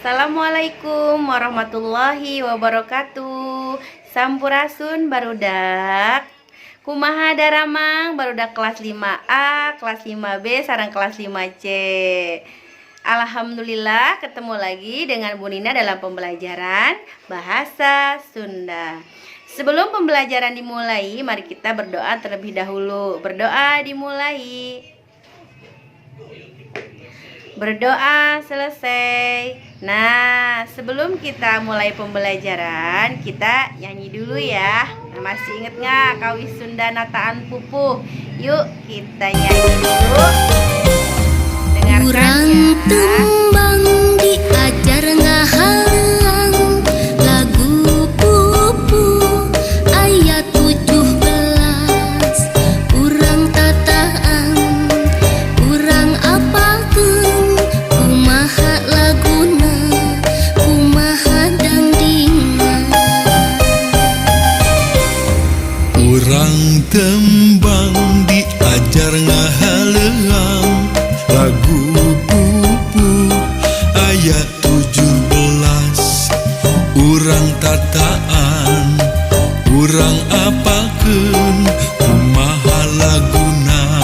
Assalamualaikum warahmatullahi wabarakatuh. Sampurasun, barudak. Kumaha daramang, barudak kelas 5A, kelas 5B, sareng kelas 5C? Alhamdulillah, ketemu lagi dengan Bu Nina dalam pembelajaran bahasa Sunda. Sebelum pembelajaran dimulai, mari kita berdoa terlebih dahulu. Berdoa dimulai. Berdoa selesai. Nah, sebelum kita mulai pembelajaran, kita nyanyi dulu ya. Nah, masih inget nggak kawih Sunda Nataan Pupuh? Yuk, kita nyanyi dulu. Dengarkan Urang ya. Tembang diajar ngahaleuang lagu pupuh ayat 17. Urang tataan, urang apalkeun kumaha laguna, kumaha dangdingna. Urang tembang diajar ngahaleuang lagu pupuh ayat 17. Urang tataan, urang apalkeun kumaha laguna,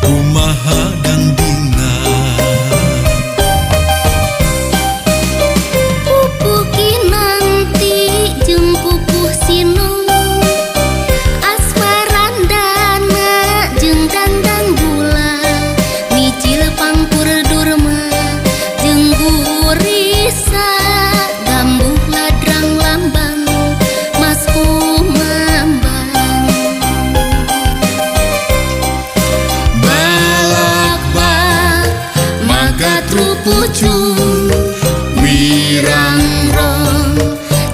kumaha dangdingna. Pupuh Kinanti jeung pupuh Sinung, Asmarandana jeung Dandang Gula, Mijil Pangkur Durma jeung Gurisa, Gambuh Ladrang Lambang Mas Kumambang. Balakbak Magatruh Pucung, Wirangrong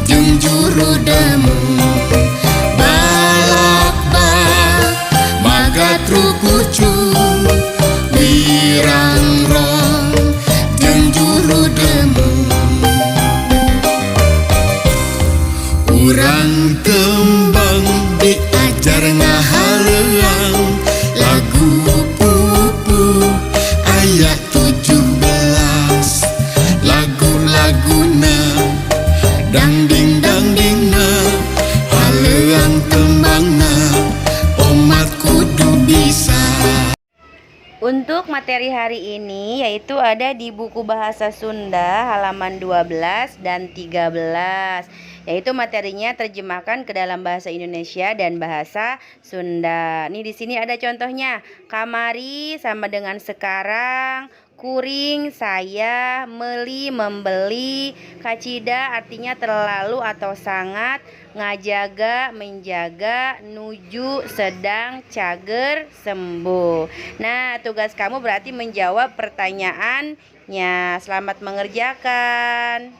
jeung Juru Demung. Balakbak Magatruh Pucung, Wirangrong jeung Juru Demung. Urang tembang diajar ngahaleuang lagu pupuh ayat 17. Lagu-laguna, dangding-dangdingna, haleuang tembangna, omat kudu bisa. Untuk materi hari ini yaitu ada di buku Bahasa Sunda halaman 12 dan 13, yaitu materinya terjemahkan ke dalam bahasa Indonesia dan bahasa Sunda. Nih, di sini ada contohnya. Kamari sama dengan sekarang, kuring saya, meuli membeli, kacida artinya terlalu atau sangat, ngajaga menjaga, nuju sedang, cageur sembuh. Nah, tugas kamu berarti menjawab pertanyaannya. Selamat mengerjakan.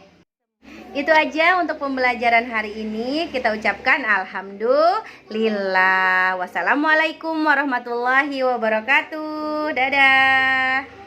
Itu aja untuk pembelajaran hari ini. Kita ucapkan alhamdulillah. Wassalamualaikum warahmatullahi wabarakatuh. Dadah.